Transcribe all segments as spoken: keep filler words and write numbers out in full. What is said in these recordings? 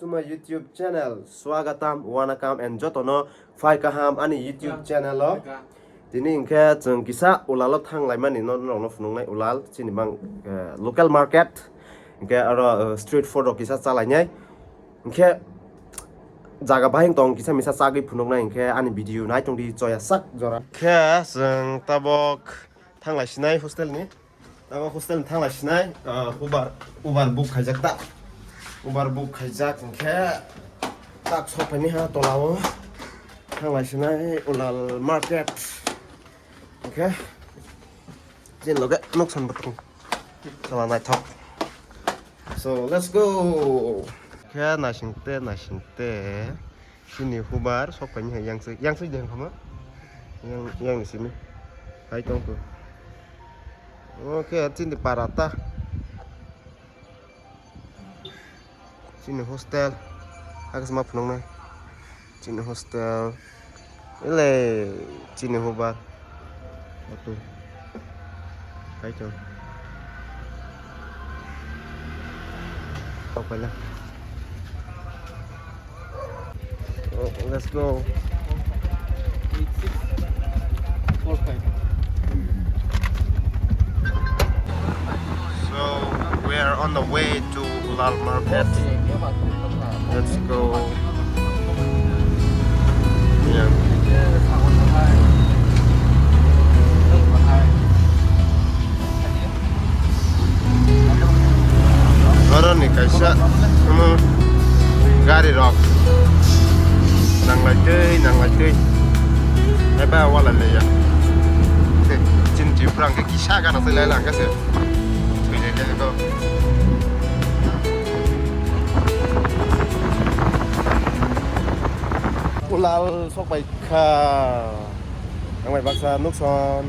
My YouTube channel, swagatam, wanakam, and jotono phai kaham ani YouTube channel o. Tini hwnkhe chwng kisa Ulalo thanglaimani no, norokno phunuknai Ulal, chini bang, eh, local market. Hwnkhe aro, eh, street food rok kisa chalainai. Hwnkhe jaga bahai tong kisa misa chagwi phunuknai, hwnkhe ani video naitongdi choya sak jora. Hwnkhe chwng tabok thanglai sinai hostel ni. Tabok hostel ni thanglai sinai, ah, Uber, Uber book khaijak ta. Uber book khaijak hwnkhe tak sokphaini ha tolao thanglai sinai Ulal market. Hwnkhe chini loge nuksan bwthwng. Sala naithok. So, let's go. Khe naisingte, naisingte. Chini hubar sokphaini hai yangsui, yangsui de wngkha ma? Yang, yang ni simi. Hai tongkho. Oke, chini para ta. Chini hostel. Hakhe ma phunuknai. Chini hostel. Ele chini hubar. Otu. Kaitor. Tokpaila. Oh, let's go. Eight six four five. So we are on the way to Ulal Market. Let's go. Yeah. Oro ni kaisa, omo, gari rok nanglai twi, nanglai twi. Eba wala leya. Te, chin Tripura hwnkhe kisa gana se lai lang khe se. Thwi lai le go. Ulal sok bai kha. Ang bai baksa nukson.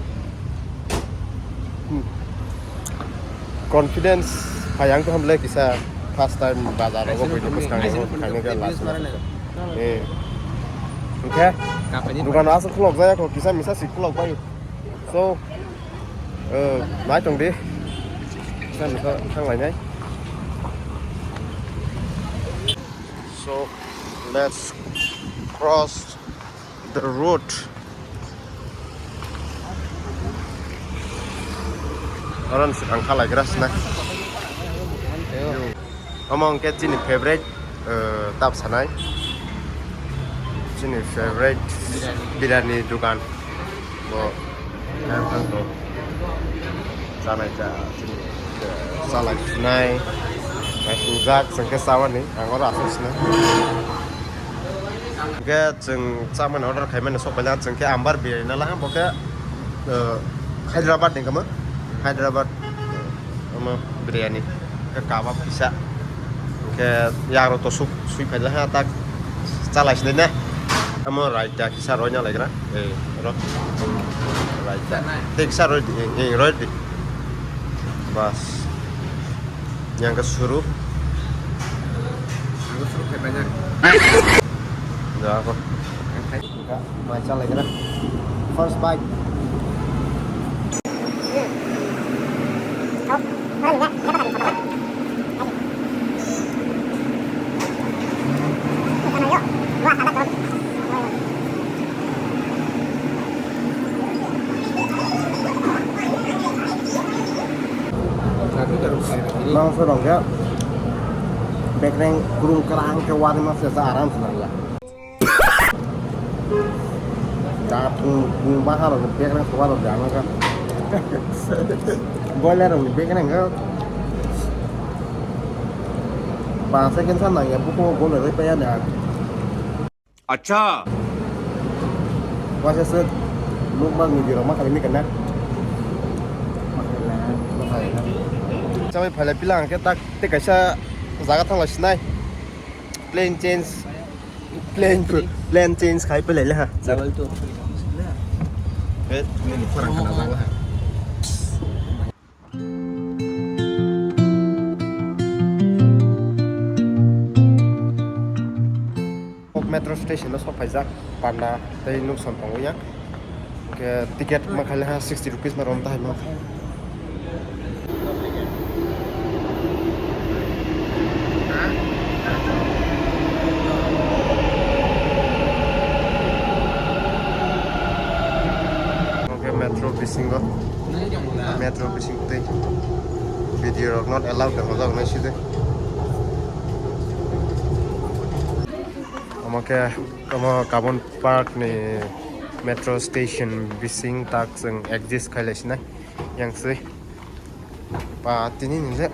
Hmm. Confidence phai ang to hamle kisa first time bazar rogo bui bwskang rogo khainai khe last. Eh. Hwnkhe dukan aswk khulok jaya kho, kisa misa si khulok bai. So, eh, nai tong di. Kisa misa thang lainai. So, let's cross the road. Oran swkang khalaigra sna. Omo hwnkhe chini favorite, eh, tap sanai. Chini favorite biryani dukan. Bo yang tang to. Chanai cha chini chalai sunai. Naisujak chwngkhe chawani ang oro aswk sina. Hwnkhe chwng chamani order khaimani sok paila chwngkhe ambar biryani nala bo khe, eh, Hyderabad ni kamo Hyderabad omo biryani khe kabab kisa hwnkhe yagrok to suk sui phaila ha tak chalai sinai na omo raita kisa roina laikra eh ro raita tei kisa roi di eh roi di bas yang ke suru suru khai paina da ko Mai chalai kena. First bite. Mangso rok ya. Bekreng kurung kerang ke wari mas ya aram senang ya. Jat kung kung bahar rok bek rang sobar rok jano ka. Boiler rok ni bek rang ka. Ba second san nang ya buko gol roi pa ya da. Acha. Wasa se nukma ni biro ma kali ni kana. Chabai phailai pila ang khe tak te kaisa jaga thangla sinai. Plane change. Plane, plane change khai pelai le ha. Double two. Eh, ini kurang kena salah. Metro station o sok phaijak panda tei nukson tongo ya. Ke ticket ma khaile ha sixty rupees ma rom tahai ma. Bisingo metro bising twi video rok not allowed de hojak nai side. Omo khe omo Kabon Park ni metro station bising tak chwng exist khai lai sinai yang swi. Ba tini ni le.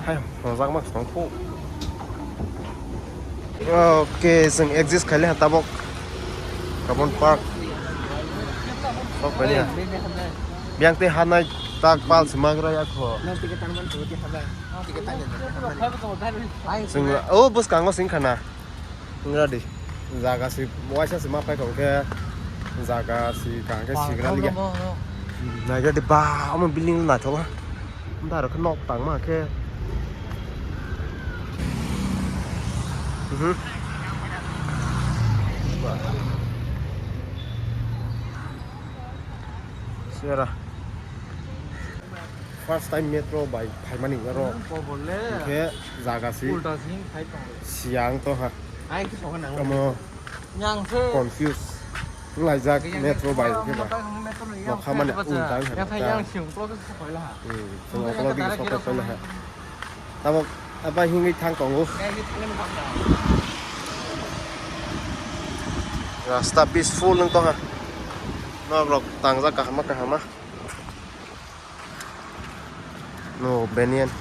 Hai, rojak ma song ko. Okay, chwng exist khai le ha tabok. Kabon Park. Sok bani ha. Biang te hanai tak pal semak ra ya kho. Chwng, oh, bus kango sing khana. Wngya di. Jaga si waisa si ma paikha hwnkhe jaga si kaham khe sigra liya. Naigra di ba, omo building naithok ha. Nda aro khe nok tangma khe. Mhm. Sera. First time metro bai phaimani oro. Hwnkhe jaga si. Siang to ha. Omo confuse wnglaijak metro bai hwnkhe ba. Nokha mani ulta wngkha ta. Hmm, chwng oklo dige sok paila ha. Tabok aba hingwi thang tongo. Rasta peaceful wng tongha. Nok rok tangjak kaham kaham. No, banyan.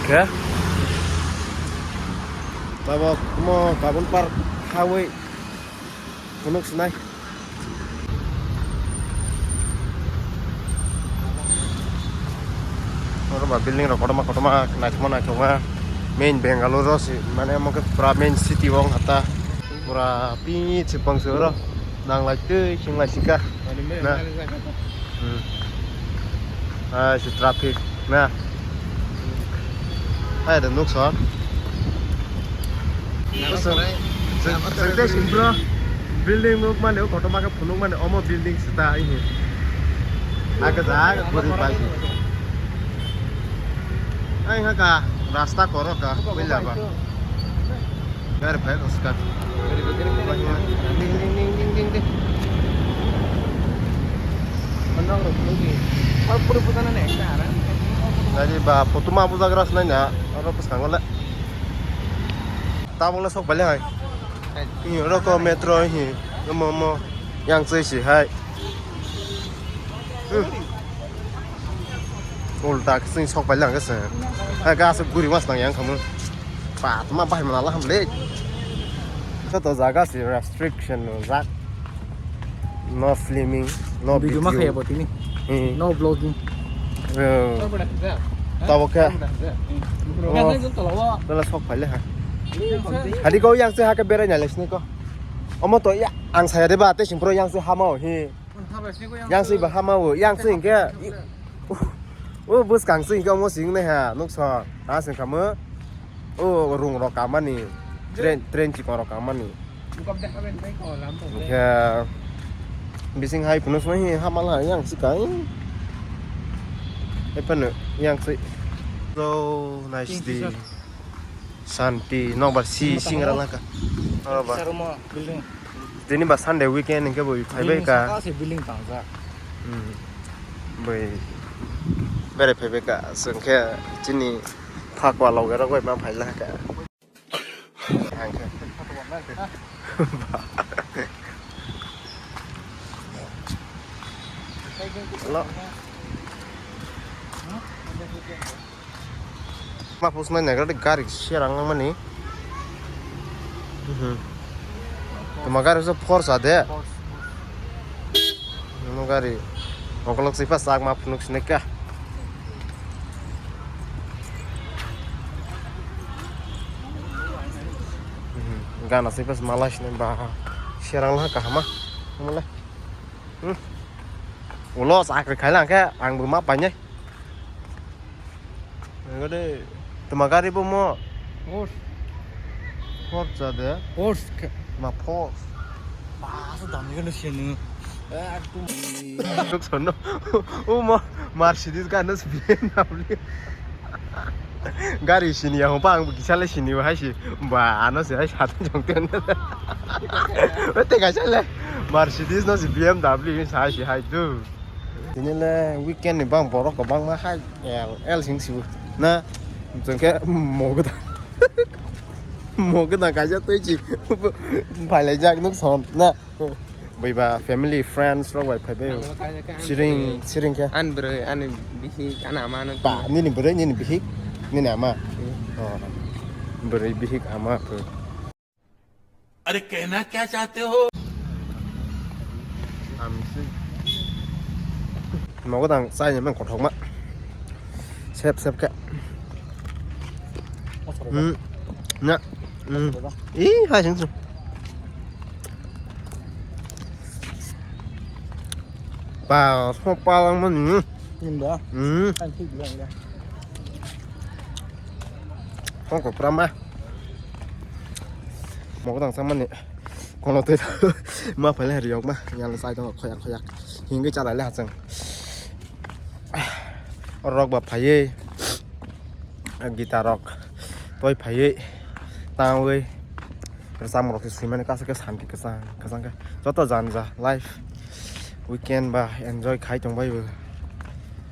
Okay. Tabok mo Kabon Park highway phunuk sinai. Oro ba building rok kotorma kotorma naithokma naithokma main Bangalore o se mane omo khe pura main city o wng kha ta. Pura pi chwpang se oro nanglai twi chwng lai sika na. Hmm. Ah, se traffic na. Hai da nuk sa. Chwng, chwng, chwng tei sing bro. Building nuk mani o kotorma khe phunuk mani omo building se ta ihi. Aga jaga guri pai. Ai ha ka rasta koro ka buila ba. Gari phai uska. Ding ding ding ding ding ding. Gari ba putuma bujagra sinai na. Oro bwskango le. Tabuk le sok paile hai. Hi oro ko metro hi. Omo omo. Yang chwi si hai. Hmm. Ulta khe chwng sok paile ang khe se. Hai gas guri mas nang yang khamu. Pat ma bahai mana la ham le. Joto jaga si restriction no jak. No filming, no video. Video ma khaya bo tini. Hmm. No vlogging. Eh. Tabok khe. Oh. Tala sok paile ha. Hadi ko yang se ha ke berai na lesni ko. Omo to ya ang saya de ba te sing pro yang se hama o hi. Yang se ba hama o yang se ke. O bus kang se ke omo sing ne ha nuk so. Ta sing kamo. O rung rok kamani. Train train chikon rok kamani. Hwnkhe bising hai phunuk soi hi hamal hai yang si kai. Hai phano yang si. So nice di. Santi nokbar si singra laka. Oro ba. Tini ba Sunday weekend hwnkhe bo phaibai ka. Building tangjak. Hmm. Bai. Bere phaibai ka. Sengkhe chini phakwa loge rok bai ma phaila ka. Hello. Ma pusnai nagra de gari serang mani. Mhm. Tuma gari so force ade. Force, force. Ano gari. Okolog sipa sak ma phunuk sinai ka. Mhm. Gana sipa malai sinai ba. Serang lah kahama. Mulai. Hmm. Ulo sakri khaila angke ang buma panye. Ngode tuma gari bo mo. Force. Force jade. Force. Ma force. Ba so dam ni sini. Ekdom. Sok sono. O mo Mercedes gana sbien namli. Gari sini ya hongpa ang kisa le sini hai si. Ba ano se hai sat jong ten. Wete kaisa le. Mercedes no si B M W sa si hai tu. Tini le weekend ni bang borok kwbangma hai L L sing sibu. Na jong ke mogo da. Mogo da kaisa twi chi. Phailai jak nuk son na. Bui ba family, friends rok bai phai bai. Siring, siring khe. Ani bwrwi, ani bihik, ani ama no. Ba, nini bwrwi, nini bihik, nini ama. Hmm. Oh. Bwrwi, bihik, ama, bwrwi. अरे कहना क्या चाहते हो? Amsi. Mogo dang, sai ni mang kothok ma. Sep, sep khe. Hmm. Na. Hmm. Ih, hai sing sing. Pa, so pa lang man ni. Nin ba? Hmm. Kan thik bilang ya. Hong ko prama. Mogo dang samani. Kono tei ma phaile riyok ma. Yang sai dong khoyak khoyak. Hingke chalai le hachang. Rok ba phaiye. Gita rok. Toi phaiye. Tangwe. Rwchapmung rok se swimani kaisa khe santi kwchang kwchang khe joto jani ja life weekend ba enjoy khai tongbai bo.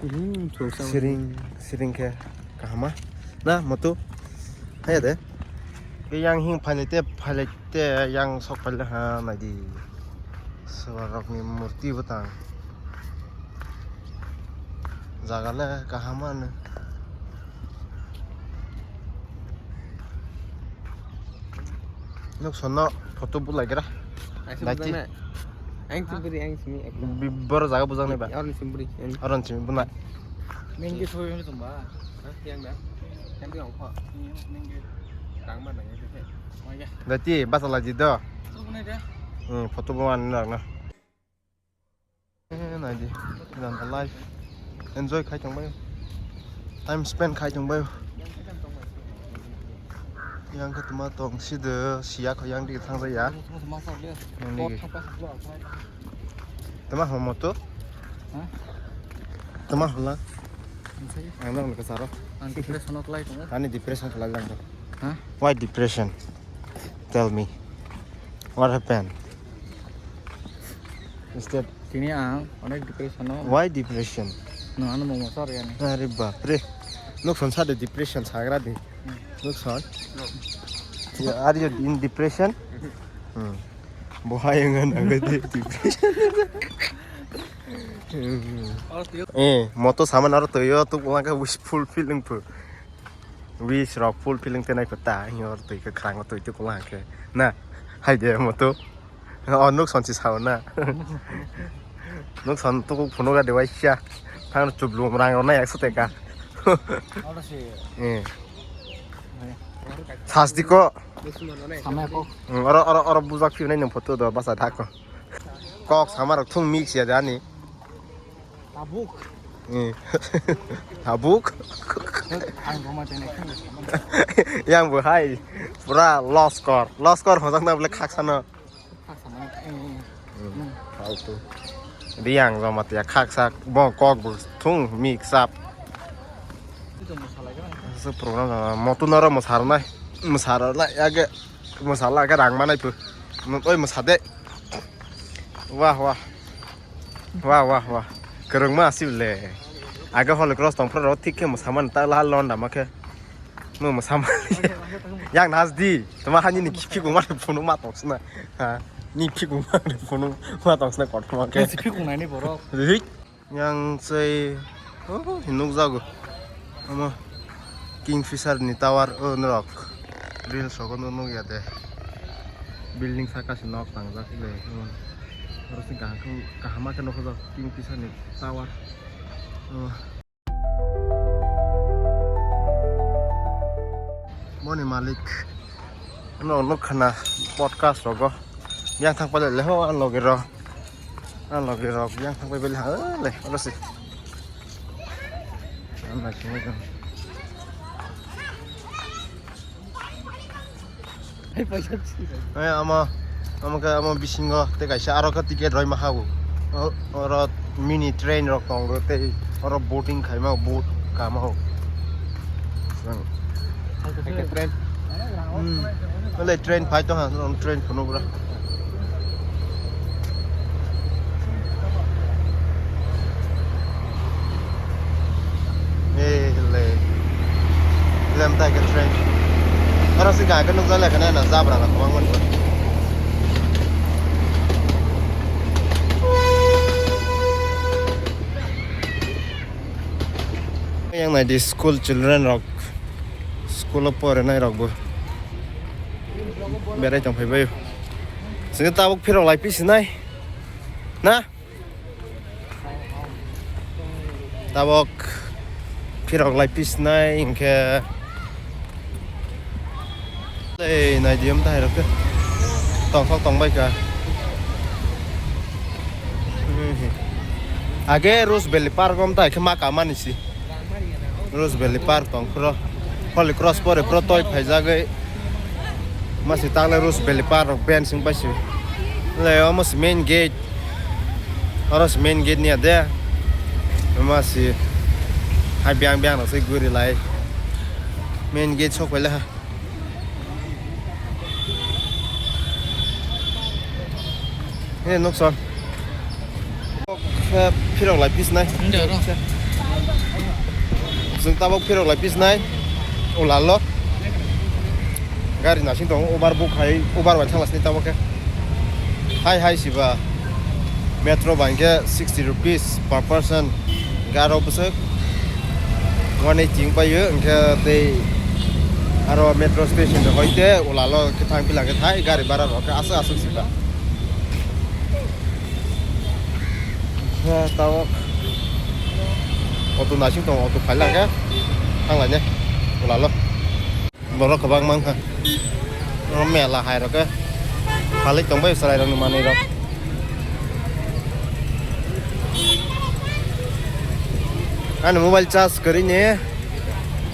Hmm, thuk sa. Siring siring khe kahama na moto haya de. Ke yang hing phailai te phailai te yang sok phailai ha naidi. Swrwng rokni murti bwtang. Jaga le kaham ano. Nuk sono photo bulai gra. Ang se Dati. Bujang na. Ang se buri, ang simi ekdom. Bi-, boro jaga bujang nai ba? Aron simi buri. Aron simi buna. Nengge soi hono tongba. Ha, yang da. Yang bi ongkho. Nengge. Tang ba nang se. Dati, basa laji do. Tu bune de. Hmm, photo bu an nang na. Eh, naidi. Jang life enjoy khai tongbai. Time spend khai tongbai. Yang khe tuma tong side siya kho yang di thang jaya. Yang di. Tuma homo to? Ha? Tuma hola. Ang nang ka saro. Ang depression o klai tongo. Ani depression khlai lang. Ha? Why depression? Tell me. What happened? Is that Tini ang onek depression o. Why depression? No, ano momo sar yani. Are bapre. Nukson sade depression sagra de. Hmm. Nukson. No. Yeah, are you in depression? Hmm. Bohai yang nang de depression. Eh, moto saman aro toyo tuk wangka wishful feeling pu. Wish rok full feeling tenai kota, hingor twi khe khrango twi twi kula khe. Na, hai de mo to. O nuk son si sao na. Nuk son to phunuk ga de waisa. Thang chublu rang rok na ekso teka. Oro si. Eh. Sasti ko. Samai ko. Hmm, oro, oro, oro bujak phi nai nang photo do basa thak ko. Kok sama rok thung mix ya jani. Tabuk. Eh. Tabuk. Ang roma tene khang. Yang bo hai. Pura loskor. Loskor hojak na bole khaksa no. Khaksa mane. Hmm. Faltu. Diang joma tia khaksa bo kok bo thung mix up. Itu masalai kan. Su program sama. Motu noro mosar nai. Mosar nai age. Mosar la age rang manai pu. Oi mosade. Wah, wah. Wah, wah, wah. Kwrwngma aswk le. Aga Holy Cross tongphra rw thik khe mwsamani ta la londa ma khe. Mo mwsamani. Yang nas di. Tama hani ni phikung ma phunuk ma tongsna. Ha. Ni phikung ma phunuk ma tongsna kothoma khe. Phikung nai ni borok. Hik. Yang sei, oh, hinuk jago. Omo Kingfisher ni tower, oh, norok. Reels rogo no nukya de. Building saka se nok tangjak le. Oh. Oro se kaham, kaham khe nukjak Kingfisher ni tower. Oh. Boni malik. No, no khana podcast rogo. Yang thang pale leho an loge ro. An loge ro yang thang pale ha le oro se. An na sini kan. Hai paisa. Eh, ama, ama ka, ama bisingo te kaisa aro ka ticket roi ma hao. O, oro mini train rok tongo tei oro boating khaima boat kama ho. Hai ke train. Hmm. Wale train phai tong ha, train phunuk ra. Eh, le. Lem tai ke train. Aro si ga ke nung jale kana na jabra na kwbang man. Yang nai di school children rok, school o porinai rok bo berai tong phai bai. Sini tabuk phirok lai pisi nai. Na? Tabok phirok lai pisnai hinkhe. Ei, naidi om tahai rok khe. Tongthok tongbai kha. Age Rose Valley Park om tahai khe ma kamani si. Rose Valley Park tong phro. Holy Cross pore phro toi phaijagwi. Masi takle Rose Valley Park rok bench wng paisi. Le omo si main gate. Oro si main gate niya de. Masi hai biang biang rok se guri lai. Main gate sok paile ha. He nuksa. Phirok lai pisnai. Chwng tabok phirok lai pisnai. Ulalo. Gari nasing tongo, Uber book hai, Uber bai thanglasini tabok khe. Hai hai siba. Metro bai khe sixty rupees per person. Garo bwswk one eighty wng paio, hwnkhe tei aro metro station rok hoite ulalo khe thang pila khe thai gari bara rok khe aswk aswk sika. Khe tabok auto nasing tongo, auto phailangkhe thanglainai ulalo. Borok kwbang mankha. Oro mela hai rok khe. Phalik tongbai chwrai rokni manwi rok. Ani mobile charge kwrwi ni.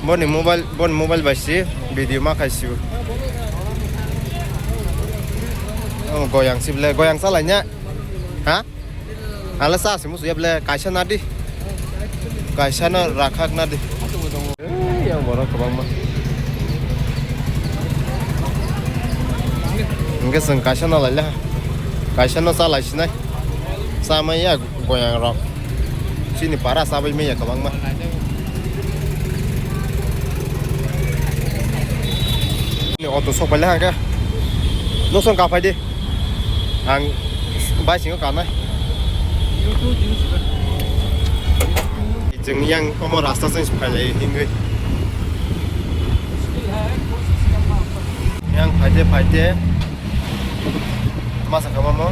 Boni mobile, boni mobile bai si video ma khai si. Oh, goyang si ble, goyang chalai nya. Ha? Hala sa se musu yable kaisa nadi. Kaisa no rakhak nadi. Ei, yang borok kwbangma. Hingke chwng kaisa no laila. Kaisa no cha lai sinai. Cha mai ya goyang rok. Chini para cha bai manya kwbangma. Ni auto sok paile hangke. Nosong ka phai di. Ang bai singo kanai. Chwng yang omo rasta se phai lai hingwi. Yang phai de phai de. Masa kama mo.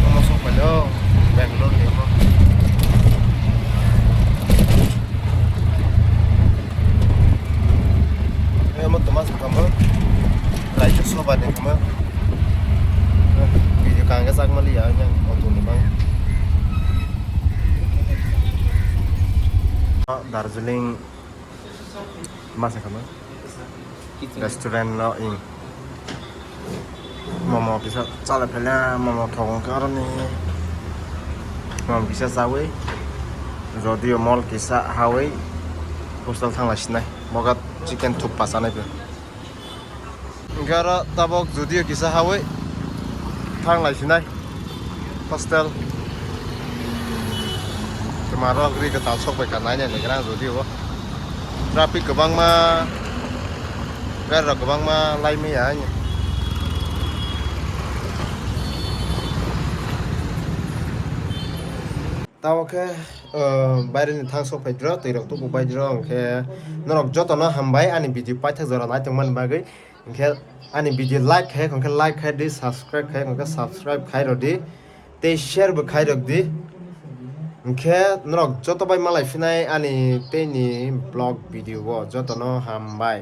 Omo sok paile o Bangalore ni omo. Eh, mo toma sa kamo. Rajya Sabha ni kamo. Video kangga sak mali ya, yang auto ni bang. Ah, Darjeeling masa kamo. Restaurant lo ing. Momo kisa chala phela, momo thok wngkha aroni. Momo kisa chawi, jodio mol kisa hawi, hostel thangla sinai. Boga chicken thukpa chanai phe. Hwnkhe aro tabok jodio kisa hawi, thangla sinai. Hostel. Twma rok ri kwtal sok bai kha, nai nai naigra ang jodi o. Traffic kwbangma, gari rok kwbangma lai maya. Tamo khe, uh, baire ni thang sok phai dro, twi rok tubu bai dro, hwnkhe norok joto no hambai ani video paithak jora nai tongmani bagwi. Hwnkhe ani video like khai, hwnkhe like khai di, subscribe khai, hwnkhe subscribe khai rw di, tei share bo khai rw di. Hwnkhe norok joto bai malai phinai ani tei ni vlog video o joto no hambai.